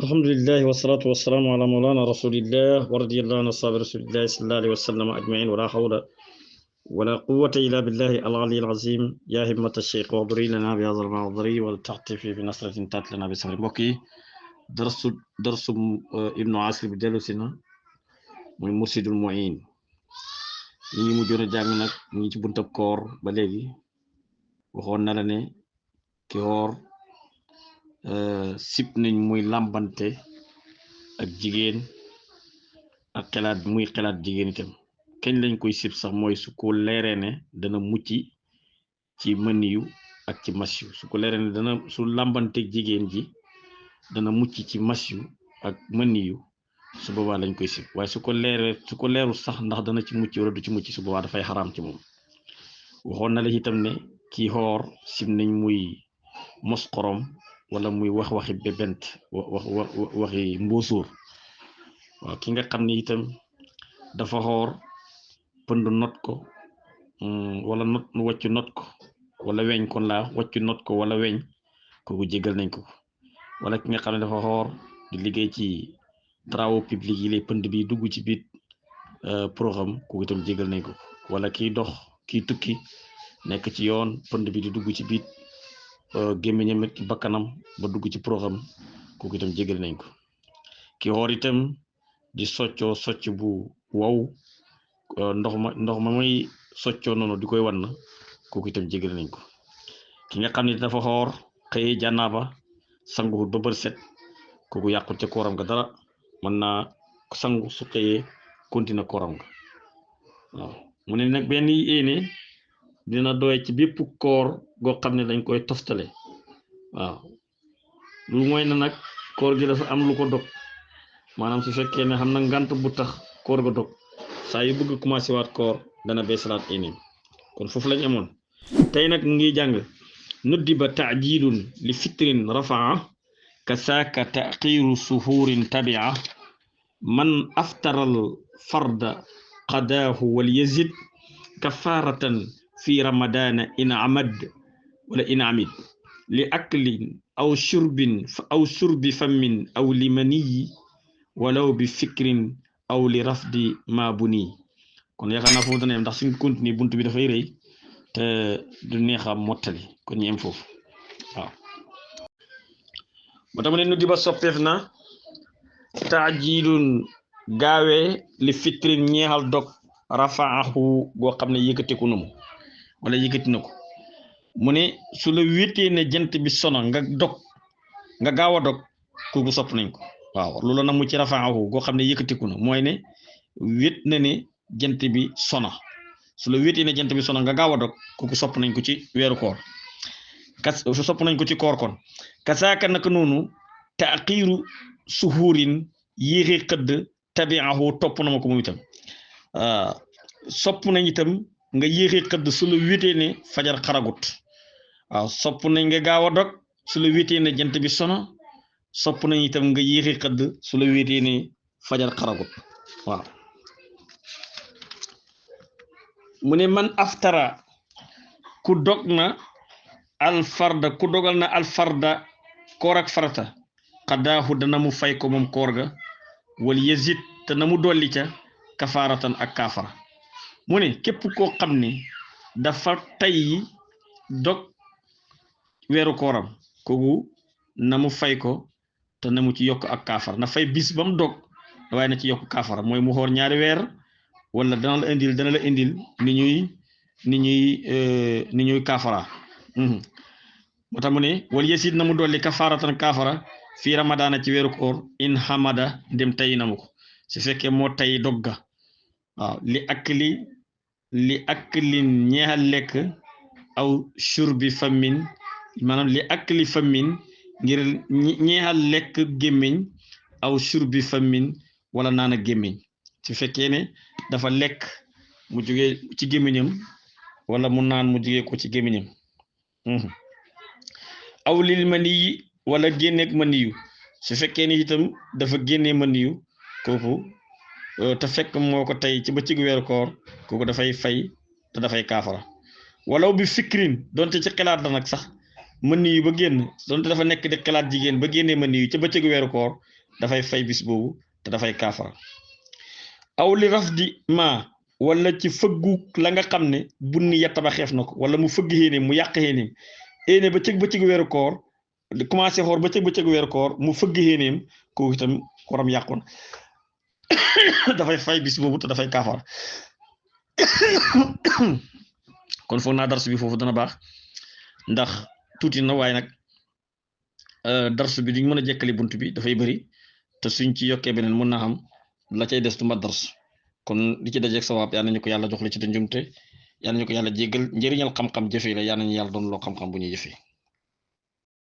الحمد لله والصلاة والسلام على مولانا رسول الله ورضي الله عن أصحاب رسول الله صلى الله عليه وسلم أجمعين ولا حول ولا قوة إلا بالله العلي العظيم يا همة الشيخ وابري لنا بهذا المعذري ولتعطفي بنصرة تات لنا بسبب بوكي درس ابن عاصر بدلو سنة muy mursidul muin ñi mu jona jàng nag ñi ci buntab koor ba léegi waxoon na la ne ki woor sip nañ muy lambante ak jigéen ak xelaat muy xelaat jigéen itam kañ lañ koy sip sax mooy su ko leeree ne dana mucc ci mëniyu ak ci masyu su ko leeree ne dana su lambante jigéen ji dana mucc ci masyu ak mëniyu su boobaa lañ koy sip waaye su ko leerul sax ndax dana ci mucc wala du ci mucc su boobaa dafay xaraam ci moom waxoon na la itam ne kii xoor sip nañ muy mos xorom wala muy waxi bébent waxi mbóosóor waaw ki nga xam ne itam dafa xoor pënd not ko wala wàccu not ko wala weñ kon laa wàccu not ko wala weñ kooku jégal nañ ko wala ki nga xam ne dafa xoor di liggéey ci travaux publics yi lay pënd bi dugg ci biir programme kooku itam jégal nañ ko wala kiy dox kiy tukki nekk ci yoon pënd bi di dugg ci biir gémmiñam ci bakkanam ba dugg ci programme kooku itam jégal nañ ko ki xoor itam di soccoo socc bu wow ndox ma muy soccoo noonu di koy wan na kooku itam jégal nañ ko ki nga xam ne dafa xoor xëyee jànnaaba sanguwul ba bër set kooku yàqul ca kooram ga dara mën naa sangu su xëyee continue kooram ga waaw mu ne nag benn yéene dina doy ci bépp koor goo xam ne dañ koy toftale waaw lu mooy na nag koor gi dafa am lu ko dog maanaam su fekkee ne xam na ngant bu tax koor ga dog saa yu bëgg commencé waat koor dana beesalaat yéene kon foofu lañ amoon tey nag mu ngi jàng nuddiba taajilun li fitrin rafaa kasaaka taqiru suhurin tabia man aftaral farda qadaahu wal yazid kafaratan fi ramadana in amad wala in amid li aklin aw shurbi fammin aw li maniyi walaw bi fikrin aw li rafdi ma buni kon yaakaar naa foofu dana yem ndax suñ continue buntu bi dafay rëy te du neexa mottali kon ñu em foofu waaw moo tax ma ne nu di ba soppeef na taajilun gaawee li fitrin ñeexal dog rafaahu goo xam ne yëkkatiku na mu wala yëkkati na ko mu ne su la wéetee ne jant bi sono nga dog nga gaaw a dog kooku sopp nañ ko waaw loolu nag mu ci rafaahu goo xam ne yëkkatiku na mooy ne wét na ne jant bi sono su la wéetee ne jant bi sono nga gaaw a dog kooku sopp nañ ko ci weeru koor sopp nañ ko ci koor kon kasaaka naka noonu taaxiiru suhurin yéexi xëdd tabiahu topp na ma ko moom itam sopp nañ itam nga yéexi xëdd su la wéetee ne fajar xaragut waaw sopp nañ nga gaaw a dog su la wéetee ne jant bi sono sopp nañ itam nga yéexi xëdd su la wéetee ne fajar xaragut waaw mu ne man aftara ku dog na alfarda ku dogal na alfarda koor ak farata xadaahu dana mu fay ko moom koor ga wal yazid te na mu dolli ca kafaaratan ak kaafara mu ne képp koo xam ne dafa tay dog weeru kooram kooku na mu fay ko te na mu ci yokk ak kaafara na fay bis ba mu dog waaye na ci yokk kaafara mooy mu xoor ñaari weer wala dana la indil ni ñuy kaafara moo tax mu ne wal yasid na mu dolli kafaaratan kaafara fii ramadaana ci weeru koor in hamada dem tay na mu ko su fekkee moo tay dogga waaw li aklin ñeexal lekk aw shurbi fammin maanaam li akli fammin ngir ñeexal lekk gémmiñ aw shurbi fammin wala naan ak gémmiñ su fekkee ne dafa lekk mu jógee ci gémmiñam wala mu naan mu jógee ko ci gémmiñam aw lil maniyi wala génneeg maniyu su fekkee ni itam dafa génnee maniyu kooku te fekk moo ko tey ci bëccëgu weeru koor kooku dafay fay te dafay kaafara walaw bi fikrin donte ci xalaat la nag sax mën yu ba génn donte dafa nekk di xalaat jigéen ba génnee mën yu ca bëccëgu weeru koor dafay fay bis boobu te dafay kaafara aw li raf di ma wala ci fëggu la nga xam ne bunni yetta ba xeef na ko wala mu fëgg xéenéem mu yàq xéenéem éene bëccëgu weeru koor commencé xoor bëccëgu weeru koor mu fëgg xéenéem kooku itam koram yàqoon dafay fay bis boobu te dafay kaafara kon foog naa darsu bi foofu dana baax ndax tuuti na waaye nag darsu bi duñ mën a jekkali bunt bi dafay bëri te suñ ci yokkee beneen mën naa xam la cay des du ma darsu kon li ci dajeeg sawaab yal nañu ko yàlla jox li ci te njumte yal nañu ko yàlla jéggal njëriñal xam-xam jëfe la yal nañu yàlla doon loo xam-xam bu ñuy jëfee